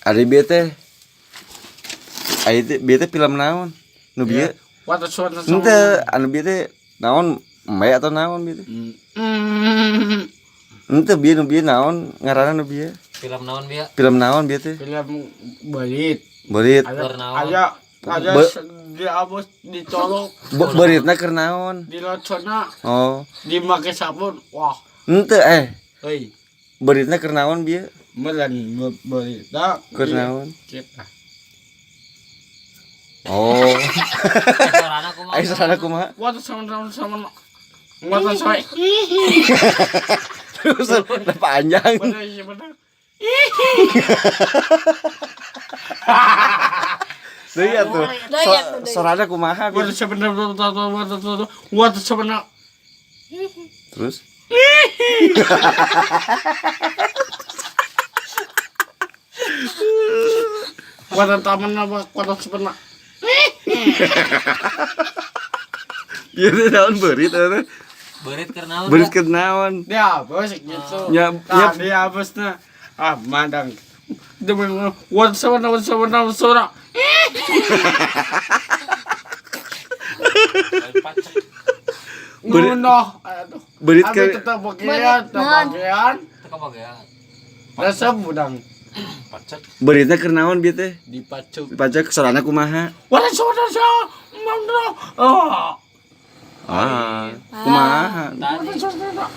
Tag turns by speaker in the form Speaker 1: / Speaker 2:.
Speaker 1: Ari bieu teh. Ari teh bieu teh film naon? Nu bieu?
Speaker 2: What the what the
Speaker 1: Henteu, anu bieu teh naon? Embe atau naon bieu teh? Henteu bieu nu bieu naon ngaranna nu bieu?
Speaker 3: Film naon bieu?
Speaker 1: Film naon bieu teh?
Speaker 2: Film berit.
Speaker 1: Beurit.
Speaker 2: Aya
Speaker 3: Bernaon.
Speaker 2: aya aya diabos dicolok
Speaker 1: Beuritna keur naon?
Speaker 2: Dilocona
Speaker 1: Oh,
Speaker 2: dimake sabun. Wah,
Speaker 1: henteu eh.
Speaker 2: heuy.
Speaker 1: Beuritna keur naon bieu?
Speaker 2: Meureun berita
Speaker 1: Keur naon?
Speaker 2: Kita.
Speaker 1: Oh,
Speaker 3: Sorana kumaha?
Speaker 1: ai sorana kumaha?
Speaker 2: What the sama sama sama What the sama
Speaker 1: Terus udah panjang.
Speaker 2: Bener bener.
Speaker 1: Deui atuh.
Speaker 4: Deui atuh, deui.
Speaker 1: Sorana kumaha
Speaker 2: What
Speaker 1: bieu?
Speaker 2: the sebener what the what the sebener.
Speaker 1: Terus
Speaker 2: What the taman apa what the sebener.
Speaker 1: ieu teh naon beurit eta teh?
Speaker 3: Beurit keur naon?
Speaker 1: Beurit keur naon?
Speaker 2: Diabos gitu.
Speaker 1: Nya
Speaker 2: Nah,
Speaker 1: nya
Speaker 2: diabosna. Ah, madang. What the sebener what the sebener what the sebener.
Speaker 1: Beurit-
Speaker 2: Ngunoh. Aduh.
Speaker 1: beurit
Speaker 2: Abi
Speaker 1: keur
Speaker 2: tetap bagian, tetap
Speaker 4: Naon?
Speaker 2: bagian.
Speaker 3: Teu kabagean.
Speaker 2: Resep udang
Speaker 1: beuritna keur naon bieu teh?
Speaker 2: dipacuk.
Speaker 1: Dipacak sorana kumaha?
Speaker 2: What the sebener sebener. Oh.
Speaker 1: Ah, kumaha?
Speaker 3: Tadi
Speaker 2: What the sebener.